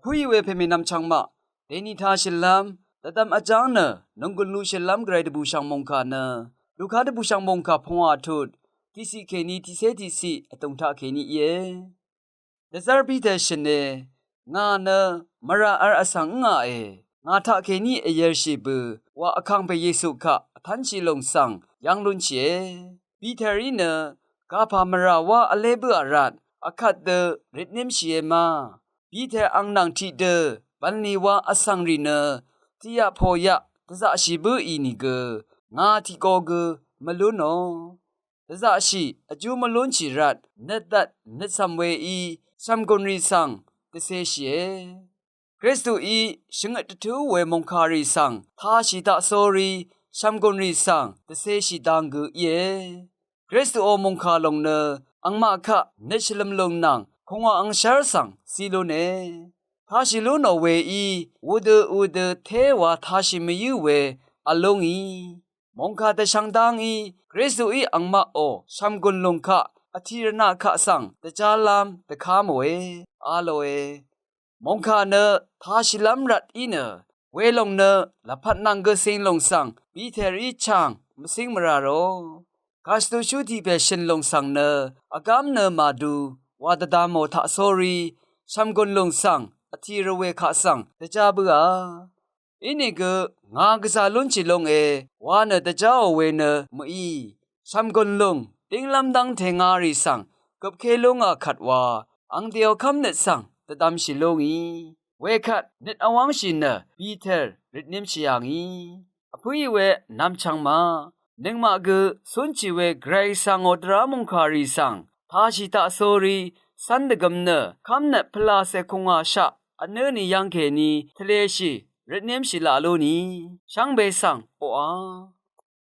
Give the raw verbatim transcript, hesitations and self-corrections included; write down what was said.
Vpǿì we pèmènvm chvngmaq dèní tāshìlv́m dvdvm vjáng nø nònggùn lushìlv́m gvray dvbùshv̀ng mòngkà nø Luka dvbùshv̀ng mòngkà pungwà tut tiqciq kèní tiqcé tiqciq vdùng taqkèní íe. Dvzv́r Piter shø̀ne, ngà nø mvrà v̄l vsvng ǿngàe, ngà taqkèní èyv̄lshì bø̀ wa Vkàngpè Yesu kaq vtv́nshì lòng svng yv́ng lúnshìe. Piterí nø gapà mvrà wá vlé bǿà rvt vkvt dø røtnémshìe ma. Piter ang nvng tiqdø bv̀nlì wa vsvng rì nø tiqyaq poqyaq dvzaqshì bǿì nìgø ngà tiqgo gø mvlúnò. Dvzaqshì vjú mvlúnshì rvt nøtdvt nøtsvm weí shv̀mgùnrì svng dvcēshìe. Kristuí shvngøt dvtǿ we mòngkàrì svng tāshì taqsórí shv̀mgùnrì svng dvcēshì dang gø íe. Kristuò mòngkà lòng nø angmaq kaq nøt shvløm lùng nvng kùngwà angshv́r svng zí lúne. Tāshì lú nò weí wudø wudø téwa tāshì mvyǿ we vl lú ngì. Mòngkà dvshvng dá ngí Kristuí angmaqò shv̀mgùn lùng kaq vtì rvnaq kaq svng dvjálv́m dvká mòe a lòe. Mòngkà nø tāshìlv́m rvt í nø welòng nø lvpat nvng gø cing lòng svng Piterí chàng mvcíng mvrà rò. Kàshvtú shú tiq pè shø̀n lòng svng nø vgám nø màdu wa dvda mò taqsórí shv̀mgùn lùng svng vtì rvwè kaq svng dvjá bǿà. Inìgø ngà gvzà lúnshì lónge wa nø dvjáò we nø mø̀í. Shv̀mgùn lùng dínglv́m dv́ngte ngarì svng gøpké lúngà kvt wa ang dèò kv́mnøt svng dvdvmshì lú ngì. Wekvt nøt vwv́ngshì nø Piter røtnémshì yà ngì. Vpǿì we nvmchvng ma nøngmaq gø cúnshì we gvray svng ò dvrá mòngkàrì svng tāshì taqsórí cv́n dvgøm nø kv́mnøt pvlacè kùngwàshaq vnǿ ni yv́ngkèní tvleshì røtnémshì laq lú ni shvngbe svng oqà.